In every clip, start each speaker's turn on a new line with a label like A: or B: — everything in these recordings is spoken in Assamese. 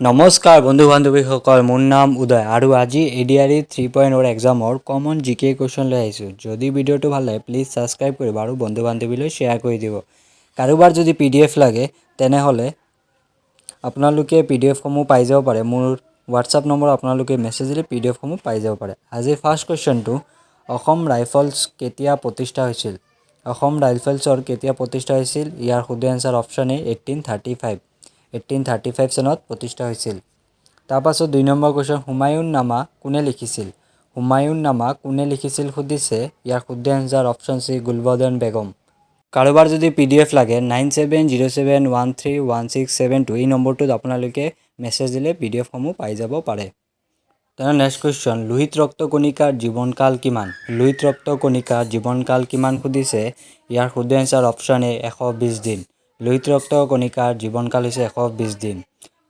A: নমস্কাৰ বন্ধু বান্ধৱীসকল, মোৰ নাম উদয় আৰু আজি এডিআৰই 3.0ৰ এক্সামৰ কমন জিকে কুৱেশ্যন লৈ আহিছোঁ। যদি ভিডিঅ'টো ভাল লাগে, প্লিজ ছাবস্ক্ৰাইব কৰিব আৰু বন্ধু বান্ধৱীলৈ শ্বেয়াৰ কৰি দিব। কাৰোবাৰ যদি পিডিএফ লাগে, তেনেহ'লে আপোনালোকে পিডিএফসমূহ পাই যাব পাৰে। মোৰ হোৱাটছআপ নম্বৰ আপোনালোকে মেছেজ দিলে পিডিএফসমূহ পাই যাব পাৰে। আজি ফাৰ্ষ্ট কুৱেশ্যনটো, অসম ৰাইফলছ কেতিয়া প্ৰতিষ্ঠা হৈছিল? অসম ৰাইফলছৰ কেতিয়া প্ৰতিষ্ঠা হৈছিল? ইয়াৰ শুদ্ধ answer option A, 1835। 1835 চনত প্ৰতিষ্ঠা হৈছিল। তাৰপাছত 2 নম্বৰ কুৱেশ্যন, হুমায়ুন নামা কোনে লিখিছিল? হুমায়ুন নামা কোনে লিখিছিল সুধিছে। ইয়াৰ শুদ্ধ answer option C, Gulbadan Begum. কাৰোবাৰ যদি পিডিএফ লাগে, 9707131672, এই নম্বৰটোত আপোনালোকে মেছেজ দিলে পিডিএফসমূহ পাই যাব পাৰে। তেনে নেক্সট কুৱেশ্যন, লোহিত ৰক্তকণিকাৰ জীৱনকাল কিমান? লোহিত ৰক্তকণিকাৰ জীৱনকাল কিমান সুধিছে। ইয়াৰ শুদ্ধ এনচাৰ অপশ্যন এ, 120 দিন। লোহিত ৰক্তকণিকাৰ জীৱনকাল হৈছে 120 দিন।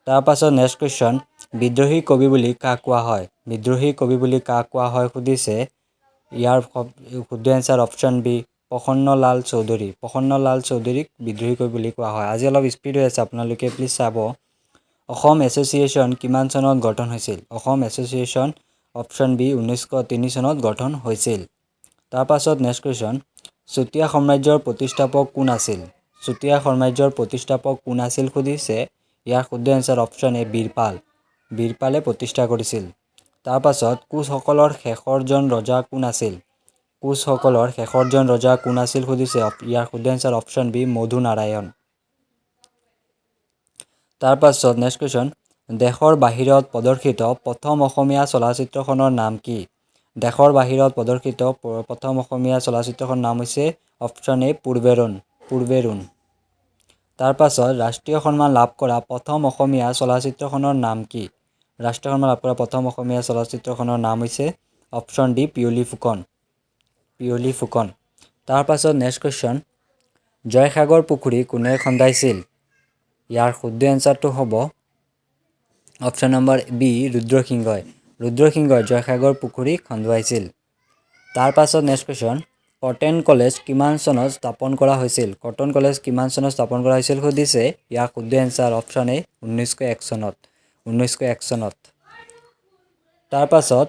A: তাৰপাছত নেক্সট কুৱেশ্যন, বিদ্ৰোহী কবি বুলি কাক কোৱা হয়? বিদ্ৰোহী কবি বুলি কাক কোৱা হয় সুধিছে। ইয়াৰ শুদ্ধ answer option B, Prasannalal Choudhury. Prasannalal চৌধুৰীক বিদ্ৰোহী কবি বুলি কোৱা হয়। আজি অলপ স্পীড হৈ আছে, আপোনালোকে প্লিজ চাব। অসম এছ'চিয়েশ্যন কিমান চনত গঠন হৈছিল? অসম এছ'চিয়েশ্যন অপশ্যন বি, 1903 চনত গঠন হৈছিল। তাৰপাছত নেক্সট কুৱেশ্যন, চুতীয়া সাম্ৰাজ্যৰ প্ৰতিষ্ঠাপক কোন আছিল? চুতীয়া সাম্ৰাজ্যৰ প্ৰতিষ্ঠাপক কোন আছিল সুধিছে। ইয়াৰ শুদ্ধ এনচাৰ অপশ্যন এ, বীৰপাল। বীৰপালে প্ৰতিষ্ঠা কৰিছিল। তাৰপাছত কোচসকলৰ শেষৰজন ৰজা কোন আছিল? কোচসকলৰ শেষৰজন ৰজা কোন আছিল সুধিছে। ইয়াৰ শুদ্ধ এনচাৰ অপশ্যন বি, মধু নাৰায়ণ। তাৰপাছত নেক্সট কুৱেশ্যন, দেশৰ বাহিৰত প্ৰদৰ্শিত প্ৰথম অসমীয়া চলচ্চিত্ৰখনৰ নাম কি? দেশৰ বাহিৰত প্ৰদৰ্শিত প্ৰথম অসমীয়া চলচ্চিত্ৰখনৰ নাম হৈছে অপশ্যন এ, পূৰ্বেৰুণ। পূৰ্বেৰুণ। তাৰপাছত ৰাষ্ট্ৰীয় সন্মান লাভ কৰা প্ৰথম অসমীয়া চলচ্চিত্ৰখনৰ নাম কি? ৰাষ্ট্ৰীয় সন্মান লাভ কৰা প্ৰথম অসমীয়া চলচ্চিত্ৰখনৰ নাম হৈছে অপশ্যন ডি, পিয়লি ফুকন। পিয়লি ফুকন। তাৰপাছত নেক্সট কুৱেশ্যন, জয়সাগৰ পুখুৰী কোনে খন্দাইছিল? ইয়াৰ শুদ্ধ এনচাৰটো হ'ব অপশ্যন নম্বৰ বি, ৰুদ্ৰসিংহই। ৰুদ্ৰসিংহই জয়সাগৰ পুখুৰী খন্দুৱাইছিল। তাৰপাছত নেক্সট কুৱেশ্যন, কটন কলেজ কিমান চনত স্থাপন কৰা হৈছিল? কটন কলেজ কিমান চনত স্থাপন কৰা হৈছিল সুধিছে। ইয়াৰ শুদ্ধ এনচাৰ অপশ্যন এ, 1901 চনত। 1901 চনত। তাৰপাছত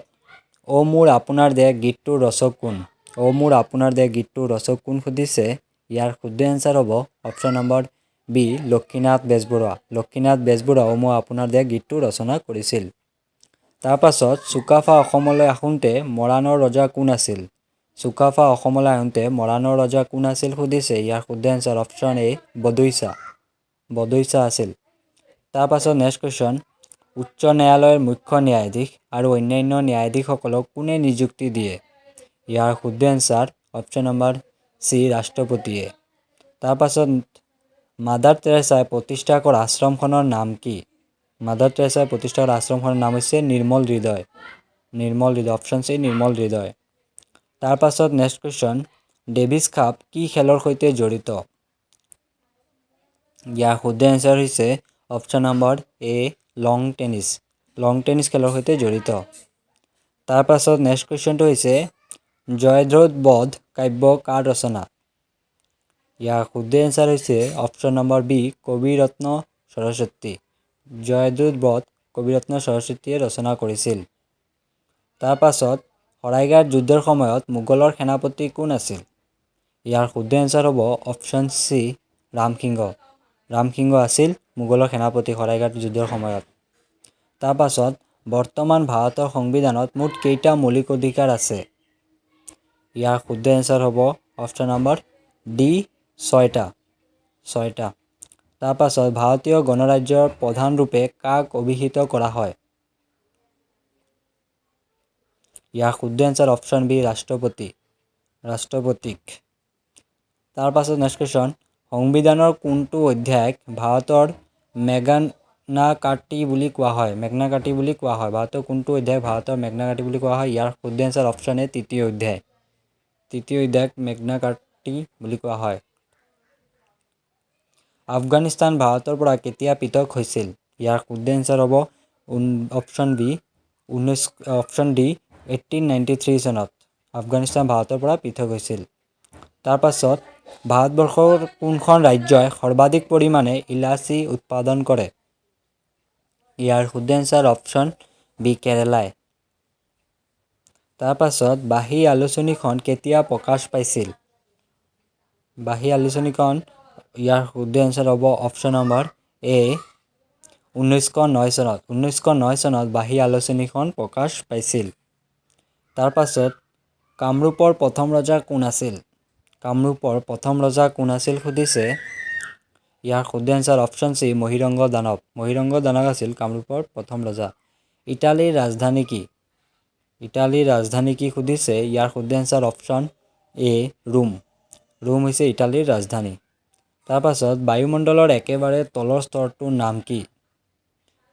A: অ' মোৰ আপোনাৰ দেশ গীতটোৰ ৰচক কোন? অ' মোৰ আপোনাৰ দেশ গীতটোৰ ৰচক কোন সুধিছে। ইয়াৰ শুদ্ধ এনচাৰ হ'ব option number B, Lakshminath Bezbaroa. Lakshminath Bezbaroa অ' মোৰ আপোনাৰ দেশ গীতটো ৰচনা কৰিছিল। তাৰপাছত চুকাফা অসমলৈ আহোঁতে মৰাণৰ ৰজা কোন আছিল? চুকাফা অসমলৈ আহোঁতে মৰাণৰ ৰজা কোন আছিল সুধিছে। ইয়াৰ শুদ্ধ এনচাৰ অপশ্যন এ, বদৈচা। বদৈচা আছিল। তাৰপাছত নেক্সট কুৱেশ্যন, উচ্চ ন্যায়ালয়ৰ মুখ্য ন্যায়াধীশ আৰু অন্যান্য ন্যায়াধীশসকলক কোনে নিযুক্তি দিয়ে? ইয়াৰ শুদ্ধ এনচাৰ অপশ্যন নম্বৰ চি, ৰাষ্ট্ৰপতিয়ে। তাৰপাছত মাদাৰ টেৰেছাই প্ৰতিষ্ঠা কৰা আশ্ৰমখনৰ নাম কি? মাদাৰ টেৰেছাই প্ৰতিষ্ঠা কৰা আশ্ৰমখনৰ নাম হৈছে নিৰ্মল হৃদয়। নিৰ্মল হৃদয়, অপশ্যন চি, নিৰ্মল হৃদয়। তাৰপাছত নেক্সট কুৱেশ্যন, ডেভিছ কাপ কি খেলৰ সৈতে জড়িত? ইয়াৰ শুদ্ধ এনচাৰ হৈছে option number A, lawn tennis. Lawn tennis খেলৰ সৈতে জড়িত। তাৰপাছত নেক্সট কুৱেশ্যনটো হৈছে, জয়দ্ৰথ বধ কাব্য কাৰ ৰচনা? ইয়াৰ শুদ্ধ এনচাৰ হৈছে option number B, Kabiratna Saraswati. Jayadratha Badh Kabiratna সৰস্বতীয়ে ৰচনা কৰিছিল। তাৰপাছত শৰাইঘাট যুদ্ধৰ সময়ত মোগলৰ সেনাপতি কোন আছিল? ইয়াৰ শুদ্ধ এনচাৰ হ'ব অপশ্যন চি, ৰামসিংহ। ৰামসিংহ আছিল মোগলৰ সেনাপতি শৰাইঘাট যুদ্ধৰ সময়ত। তাৰপাছত বৰ্তমান ভাৰতৰ সংবিধানত মুঠ কেইটা মৌলিক অধিকাৰ আছে? ইয়াৰ শুদ্ধ এনচাৰ হ'ব অপশ্যন নম্বৰ ডি, ছয়টা। ছয়টা। তাৰপাছত ভাৰতীয় গণৰাজ্যৰ প্ৰধানৰূপে কাক অভিহিত কৰা হয়? ইয়াৰ শুদ্ধ এনচাৰ অপশ্যন বি, ৰাষ্ট্ৰপতি। ৰাষ্ট্ৰপতিক। তাৰপাছত নেক্সট কুৱেশ্যন, সংবিধানৰ কোনটো অধ্যায়ক ভাৰতৰ মেগনা কাৰ্টা বুলি কোৱা হয়? মেগনা কাৰ্টা বুলি কোৱা হয়। ভাৰতৰ কোনটো অধ্যায়ক ভাৰতৰ মেগনা কাৰ্টা বুলি কোৱা হয়? ইয়াৰ শুদ্ধ এনচাৰ অপশ্যন এ, তৃতীয় অধ্যায়। তৃতীয় অধ্যায়ক মেগনা কাৰ্টা বুলি কোৱা হয়। আফগানিস্তান ভাৰতৰ পৰা কেতিয়া পৃথক হৈছিল? ইয়াৰ শুদ্ধ এনচাৰ হ'ব অপশ্যন বি, অপশ্যন ডি, 1893 চনত আফগানিস্তান ভাৰতৰ পৰা পৃথক হৈছিল। তাৰপাছত ভাৰতবৰ্ষৰ কোনখন ৰাজ্যই সৰ্বাধিক পৰিমাণে ইলাচি উৎপাদন কৰে? ইয়াৰ শুদ্ধ এনচাৰ অপশ্যন বি, কেৰেলাই। তাৰপাছত, বাঁহী আলোচনীখন কেতিয়া প্ৰকাশ পাইছিল? বাঁহী আলোচনীখন, ইয়াৰ শুদ্ধ এনচাৰ হ'ব অপশ্যন নম্বৰ এ, 1909 চনত। 1909 চনত বাঁহী আলোচনীখন প্ৰকাশ পাইছিল। তাৰপাছত, কামৰূপৰ প্ৰথম ৰজা কোন আছিল? কামৰূপৰ প্ৰথম ৰজা কোন আছিল সুধিছে। ইয়াৰ শুদ্ধ এনচাৰ অপশ্যন চি, মহিৰংগ দানৱ। মহিৰংগ দানৱ আছিল কামৰূপৰ প্ৰথম ৰজা। ইটালীৰ ৰাজধানী কি? ইটালীৰ ৰাজধানী কি সুধিছে। ইয়াৰ শুদ্ধ answer option A, Rome. Rome হৈছে ইটালীৰ ৰাজধানী। তাৰপাছত, বায়ুমণ্ডলৰ একেবাৰে তলৰ স্তৰটোৰ নাম কি?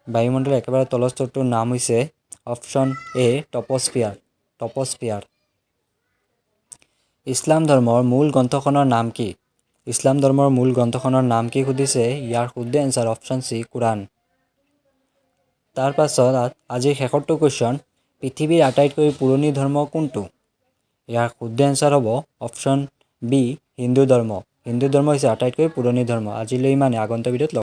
A: বায়ুমণ্ডলৰ একেবাৰে তলৰ স্তৰটোৰ নাম হৈছে অপশ্যন এ, টপস্ফিয়াৰ, টপস্ফিয়াৰ। ইছলাম ধৰ্মৰ মূল গ্ৰন্থখনৰ নাম কি? ইছলাম ধৰ্মৰ মূল গ্ৰন্থখনৰ নাম কি সুধিছে। ইয়াৰ শুদ্ধ এনচাৰ অপশ্যন চি, কোৰাণ। তাৰপাছত আজিৰ শেষৰটো কুৱেশ্যন, পৃথিৱীৰ আটাইতকৈ পুৰণি ধৰ্ম কোনটো? ইয়াৰ শুদ্ধ এনচাৰ হ'ব অপশ্যন বি, হিন্দু ধৰ্ম। হিন্দু ধৰ্ম হৈছে আটাইতকৈ পুৰণি ধৰ্ম। আজিলৈ ইমানে, আগন্তুক ভিডিঅ'ত লগ